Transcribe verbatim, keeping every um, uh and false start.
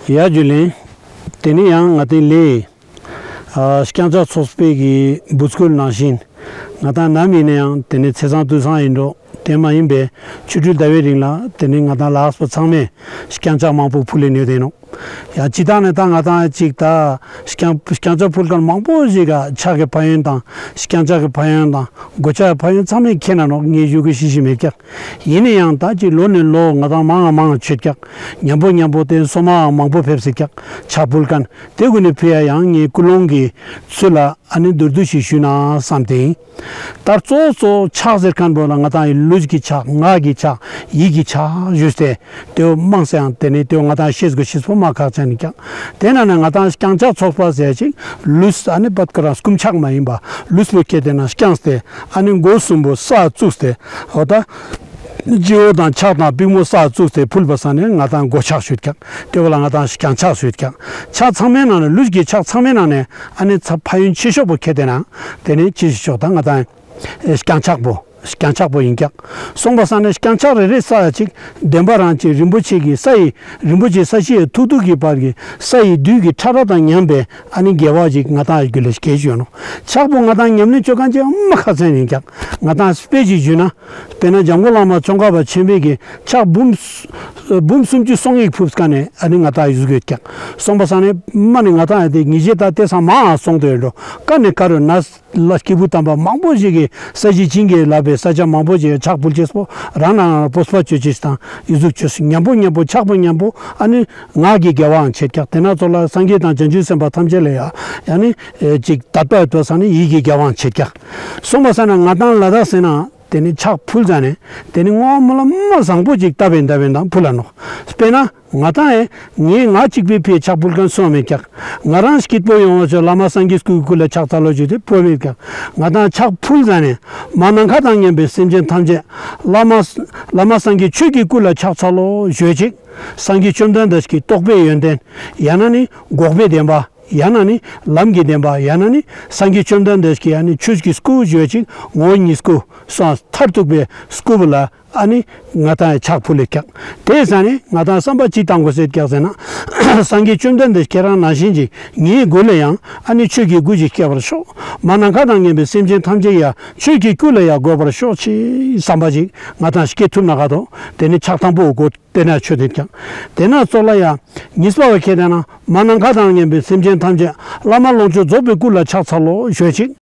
ཡ་ཇུ་ལེ། དེ་ནེ་ཡང་ང་ཏང་ལེ། ཨ་རྐྱང་ཕྱག་ཚོགས་པའི་གི་འབོད་སྐུལ་ནང་བཞིན། ང་ཏང་ནམ་ཡིན་ན་ཡང་དེ་ནེ་ཚེས་བཟང་དུས་བཟང་ཡིན་འགྲོ། དེ་མ་ཡིན་པའི་ཆོ་འཕྲུལ་ཟླ་བའི་རིང་ལ་དེ་ནེ་ང་ཏང་ལ་དྭགས་པ་ཚང་མས་རྐྱང་ཕྱག་མང་པོ་ཕུལ་ལེ་ནོག་དེ་ནོག་ཡ་སྤྱིར་བཏང་ནེ་ད་ང་ཏང་ཅིག་ད་རྐྱང་རྐྱང་ཕྱག་ཕུལ་མཁན་མང་པོ་ཞིག་ག་ཕྱག་གི་ཕན་ཡོན་དང་རྐྱང་ཕྱག་གི་ཕན་ཡོན་དང་གོ་ཆ་གི་ཕན་ཡོན་ཚང་མ་མཁྱེན་ན་ནོག་ངས་ཞུ་གི་ཤེས་ཤེས་མེད་ཀྱག་ཡིན་ན་ཡང་ད་ཅིག་ལོ་ནེ་ལོ་ང་ཏང་མང་ང་མང་ང་ཆོད་ཀྱག་ཉམ་པོ་ཉམ་པོ་དེ་སོ་མའང་མང་པོ་ཕེབས་སེ་ཀྱག་ཕྱག་ཕུལ་མཁན་དེ་གུན་ནི་ཕི་ཡ་ཡང་ངས་ཀུན་སློང་གི་ཚུལ་ལ་ཨ་ནི་མདོར་བསྡུས་ཤིག་ཞུས་ན་བསམ་སྟེ་ཡིན། ད་གཙོ་བོ་གཙོ་བོ་ཕྱག་ཟེར་མཁན་པོ་ལ་ང་ཏང་ཡི་ལུས་ཀྱི་ཕྱག་ངག་གི་ཕྱག་ཡིད་ཀྱི་ཕྱག་ཞུས་ཏེ། དེ་བོ་མང་སེ་ཡང་དེ་ནེ་དེ་བོ་ང་ཏང་ཤེས་དགོས་ཤེས་པོ་མ་ཁག་ཅན་ནི་ཀྱག་དེ་ན་ནི་ང་ཏང་རྐྱང་ཕྱག་ཚོགས་པ་ཟེར་ཅིག་ལུས་ཨ་ནི་པད་ཀ་རང་སྐུ་ཕྱག་མ་ཡིན་པ་ལུས་པོ་ཁྱེར་ཏེ་ན་རྐྱངས་ཏེ་ཨ་ནི་མགོ་གསུམ་པོ་ས་བཙུགས་ཏེ་འོ་ད་སྤྱི་བོ་དང་ཕྱག་དང་པུས་མོ་ས་བཙུགས་ཏེ་ཕུལ་བ་ས་ནེ་ང་ཏང་མགོ་ཕྱག་ཞུ་ཀྱག་དེ་བོ་ལ་ང་ཏང་རྐྱང་ཕྱག་ཞུ་ཀྱག་ཕྱག་ཚང་མའི་ནང་ནེ་ལུས་ཀྱི་ཕྱག་ཚང་མའི་ནང་ནེ་ཨ་ནི་ཚ་ཕན་ཡོན་ཆེ་ཤོས་པོ་ཁྱེར་ཏེ་ན་དེ་ནེ་ཆེ་ཤོས་ད་ང་ཏང་རྐྱང་ཕྱག་པོ། རྐྱང་ཕྱག་པོ་ཡིན་ཀྱག་སོང་པ་ས་ནེ་རྐྱང་ཕྱག་རེ་རེ་ས་ཡ་ཅིག་བདེན་པ་རང་ཅིག་རིན་པོ་ཆེ་གི་ས་ཡི་རིན་པོ་ཆེ་ས་གཞི་ཡི་ཐུགས་ཐུགས་ཀྱི་བར་གྱི་ས་ཡི་རྡུལ་གྱི་ཕྲ་རབ་དང་མཉམ་པའི་ཨ་ནི་དགེ་བ་ཅིག་ང་ཏང་ཡི་རྒྱུད་ལ་སྐྱེ་ཞུ་ནོག་ཕྱག་པོ་ང་ཏང་ཉམས་ལེན་ཅོ་མཁན་ཅིག་མ་ཁག་ཅན་ཡིན་ཀྱག་ང་ཏང་དཔེ་ཅིག་ཞུས་ན། དཔེར་ན་འཇམ་མགོན་བླ་མ་ཙོང་ཁ་པ་ཆེན་པོའི་གི་ཕྱག་འབུམ་འབུམ་སུམ་ཅུ་སོ་ལྔ་ཕུལ་མཁན་ནི་ཨ་ནི་ང་ཏང་ཡི་ཟུག་ཡོད་ཀྱག་སོང་པ་ས་ནེ་མ་ནི་ང་ཏང་ཡ་དེ་ཉིས་བརྒྱ་ད་དེ་ས་མང་སོང་དོ་ཡོད་འགྲོ། ཀ་ནེ་ཀ་རུ་ན། ལ་སྐྱེས་བུ་དམ་པ་མང་པོ་ཞིག་གིས་ས་གཞི་བྱིན་གྱིས་བརླབས་པའི་ས་ཆ་མང་པོ་ཞིག་ཕྱག་ཕུལ་ཅེས་པོ་རང་རང་རང་སྤོབས་པ་ཅོ་ཅེས་དང་ཡི་ཟུག་ཅོས་ཤིག་ཉམ་པོ་ཉམ་པོ་ཕྱག་པོ་ཉམ་པོ་ཨ་ནི་ངག་གི་དགེ་བའང་བྱེད་ཀྱག་དེ་ན་ཚོགས་ལ་སངས་རྒྱས་དང་བྱང་ཆུབ་སེམས་དཔའ་ཐམས་ཅད་ལ་ཡ་ཡ་ནི་ཅིག་དད་པ་ཡོད་པ་ས་ནི་ཡིད་ཀྱི་དགེ་བའང་བྱེད་ཀྱག་སོང་པ་ས་ན་ང་ཏང་ལ་དྭགས་ཟེར་ན་དེ་ནི་ཕྱག་ཕུལ་ཙ་ནེ་དེ་ནི་ངོ་མ་ལ་མ་བཟང་པོ་ཅིག་ལྟ་བེན་ལྟ་བེན་དང་ཕུལ་ལ་ནོག་དཔེར་ན། ང་ཏང་ཨེ་ངའི་ང་གཅིག་པོའི་ཕིའ་ཕྱག་ཕུལ་མཁན་སུའང་མེད་ཀྱག་ང་རང་སྐྱིད་པོ་ཡོང་བ་ཆོ་བླ་མ་སངས་རྒྱས་སྐུ་གི་སྐུ་ལ་ཕྱག་འཚལ་ལོ་ཞུས་ཏེ་ཕུལ་མེད་ཀྱག་ང་ཏང་ཕྱག་ཕུལ་ཙ་ནེ་མ་ནམ་མཁའ་དང་མཉམ་པའི་སེམས་ཅན་ཐམས་ཅད་བླ་མ་བླ་མ་སངས་རྒྱས་ཆོས་ཀྱི་སྐུ་ལ་ཕྱག་འཚལ་ལོ་ཞུ་ཅིག་སངས་རྒྱས་བཅོམ་ལྡན་འདས་ཀྱི་རྟོགས་པའི་ཡོན་ཏན་ཡང་ན་ནི་འགོག་པའི་བདེན་པ་ཡང་ན་ནི་ལམ་གྱི་བདེན་པ་ཡང་ན་ནི་སངས་རྒྱས་བཅོམ་ལྡན་འདས་ཀྱི་ཡང་ནི་ཆོས་ཀྱི་སྐུ་ཞུ་ཅིག་ངོ་བོ་ཉིད་སྐུ་སོགས་མཐར་ཐུག་པའི་སྐུ་བོ་ལ། ཨ་ནི་ང་ཏང་ཕྱག་ཕུལ་ལེ་ཀྱག་དེ་ས་ནེ་ང་ཏང་བསམ་པ་ཅི་བཏང་དགོས་ཟེར་ཀྱག་ཟེར་ན། སངས་རྒྱས་བཅོམ་ལྡན་འདས་ཁྱེད་རང་ནང་བཞིན་ཅིག་ངའི་མགོ་ལ་ཡང་ཨ་ནི་ཆོས་ཀྱི་སྐུ་ཅིག་སྐྱེ་བར་ཤོག་མ་ནམ་མཁའ་དང་མཉམ་པའི་སེམས་ཅན་ཐམས་ཅད་ཡ་ཆོས་ཀྱི་སྐུ་ལ་ཡ་འགོད་པར་ཤོག་ཅེས་བསམ་པ་ཅིག་ང་ཏང་སྐྱེ་ཐུབ་ན་ག་དོ། དེ་ནི་ཕྱག་དང་པོ་འགོད་དེ་ན་ཆོས་དེ་ཀྱག་དེ་ན་ཚོགས་ལ་ཡ་གཉིས་པ་བ་ཁྱེད་དེ་ན་མ་ནམ་མཁའ་དང་མཉམ་པའི་སེམས་ཅན་ཐམས་ཅད་བླ་མ་ལོངས་སྤྱོད་རྫོགས་པའི་སྐུ་ལ་ཕྱག་འཚལ་ལོ་ཞུ་ཅིག